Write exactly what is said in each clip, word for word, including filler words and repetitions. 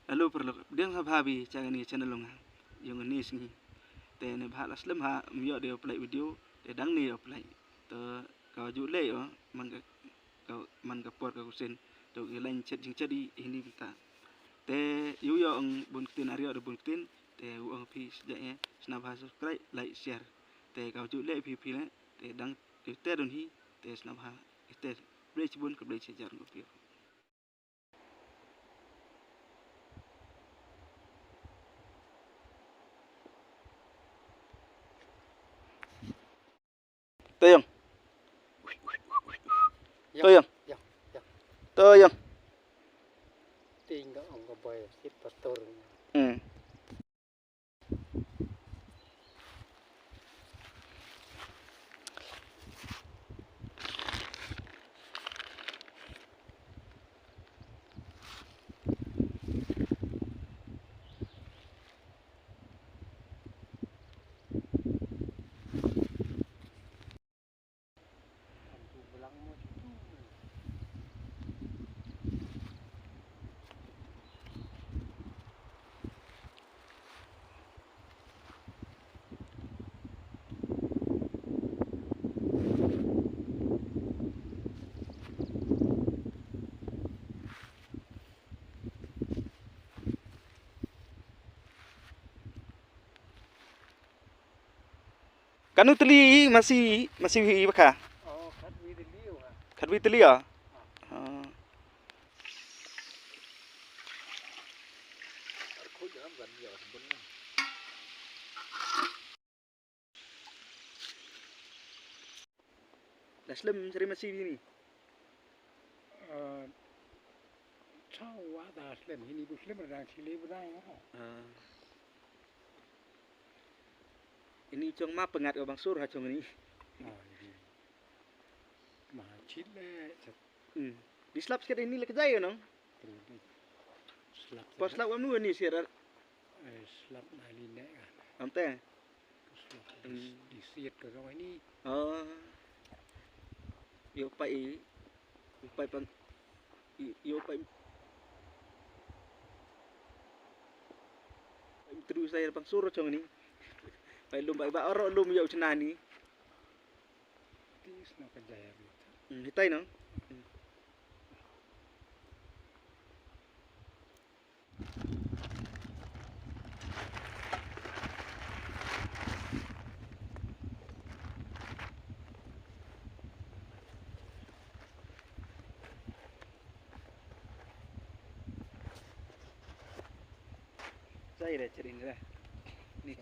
Hello paralok, pdiang sngewbha bha sha kane ka channel jong nga. Jong kane ka sngi te ne bha la slem ha, ym ïoh de upload video, te dang ne upload. Te ka ju leh ïa man ka, ka man ka por ka kusien. Te ki lain chet jingchet i hini mynta. Te ïoh ïoh ong bun ktien, ar ïoh de bun ktien. Te u ong phi sdang ïa sngewbha subscribe, like, share. Te ka ju leh phi phi leh. Te dang te te don hi. Te sngewbha te. Khublei shibun, khublei shihajar nguh phi. Tayong. Tayong. Tayong. Ting ka ong ka boy, si pastor. Hmm. Kano tylli masi, masi hi baka? Oh, khatwi tylli wa. Khatwi tylli ya? Ah. Da slem seri masi bini. Eh, chawa da slem hini bu slem rang chile bu dang. Ah. Ini chong ma pengat ka bang sur ha chong ini. Ah, ini. Ma chile chat. Hmm. Di slap sikit ini lek jai nong. Slap. Pas slap kamu ini sirat. Eh, slap na li ne kan. Amte. Slap. Hmm. Di siat ka kau ini. Oh. Yo pai, yo pai pang, yo pai, pai terus saya pang sur chong ini. Pai lum pai ba oro lum yo chenani. Tis na ka jaya. Hmm, hitai nong. Hmm. Chai re, chering re. Ni.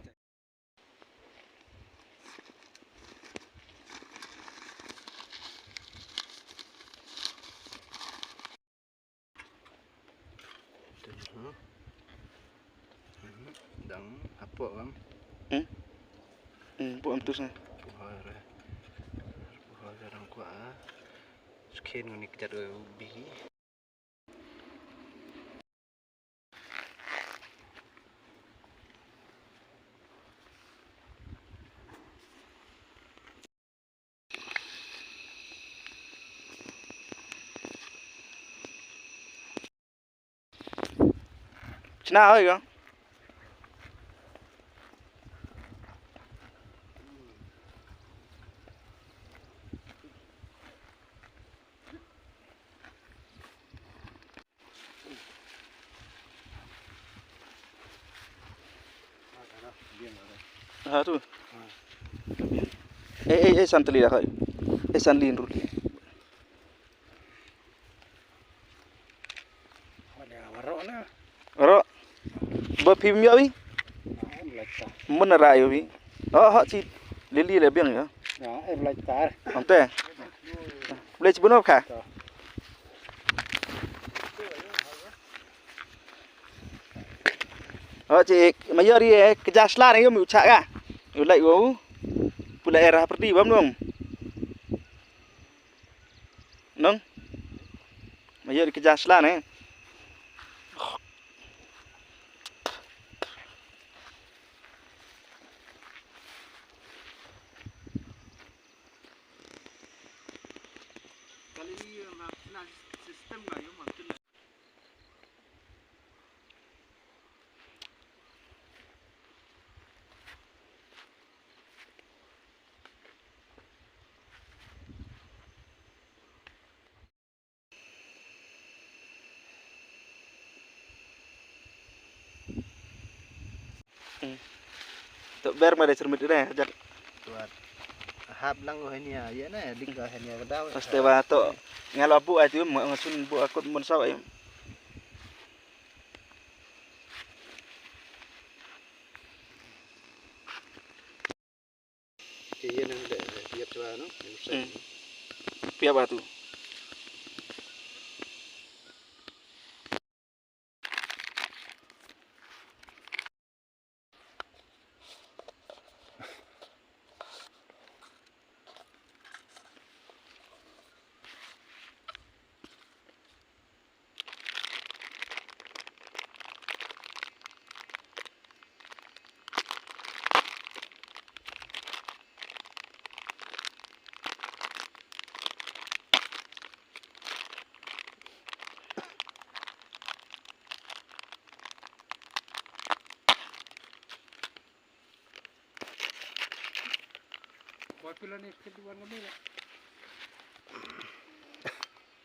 Dang hapoh kan? Hmm? Hmm, hapoh am tus na. Puhar. Puhar jarang kuat ah. Skin ngani kejat ubi. Chna oi ka. Ha tu. Eh, eh, eh, san teli dah kai. Eh, san lin rul. Aro. Ba phim ya wi. Mun ra yu wi. Oh, ha chi. Lili le biang ya. Ante. Ble chi buno ka. Oh, chi mayori e keja sla ne yo mi ucha ka. Yo lai go. Pula era perdi bam dong. Nong. Mayori keja sla ne. Hmm. To ber ma de cermit de, jat. Tuat. Hap lang ko henia, ya na, dik ko henia kedau. Paste ba to ngalo bu ai tu, ngasun bu akut mun saw ai. Ke ye nang de, de, piap chwa, no? Hmm. Piap atu. Wai pila ni kit wan kami lah.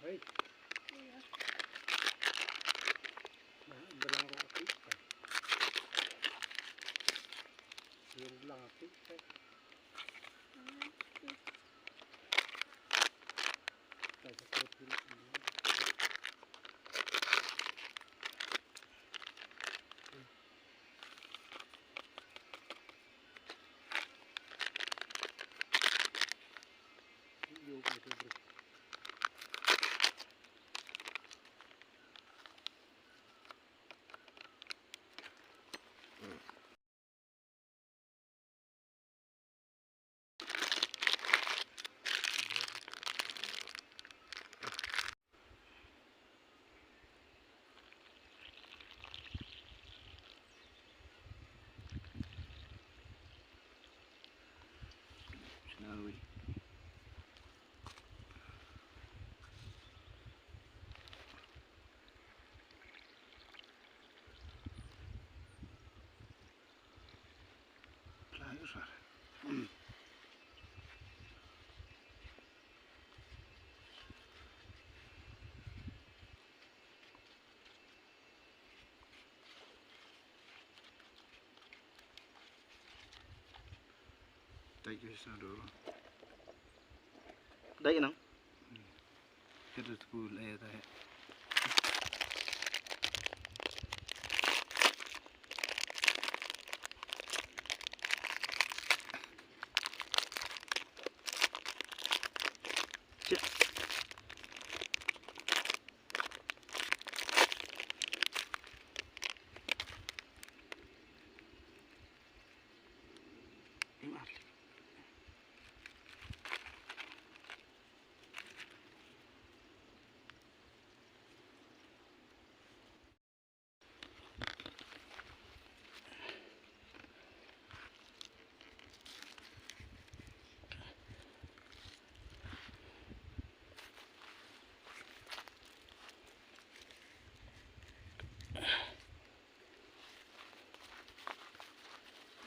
Hei. Nah, belang ko api. Yung belang api. Dai nang. Ito tu pul eh tayo.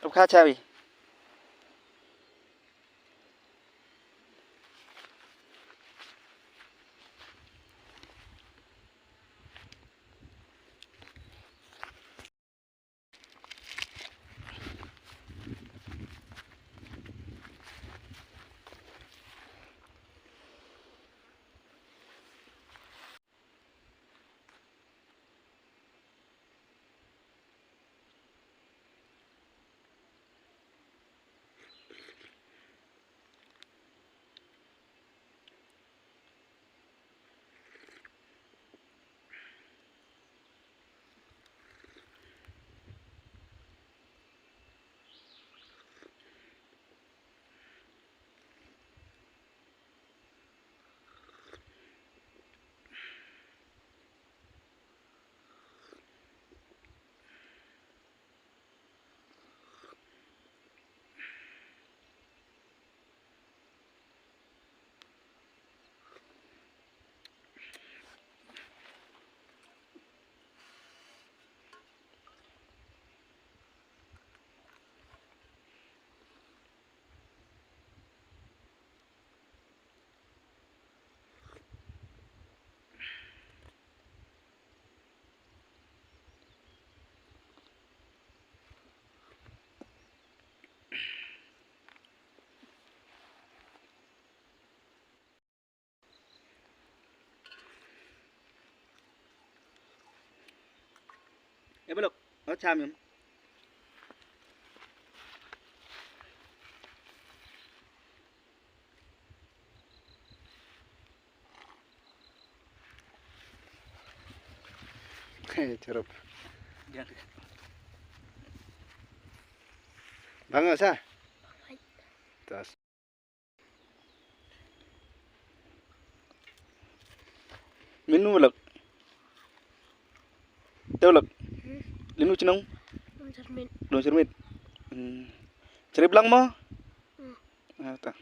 Ap kha chawi. Belok. Oh, cham yun. Hey, cherup. Bang sa? Tas. Minu lak. Teu lak. Linu chnong. Dong Syrmit. Hmm. Cherip lang mo? Hmm. Ah, ta.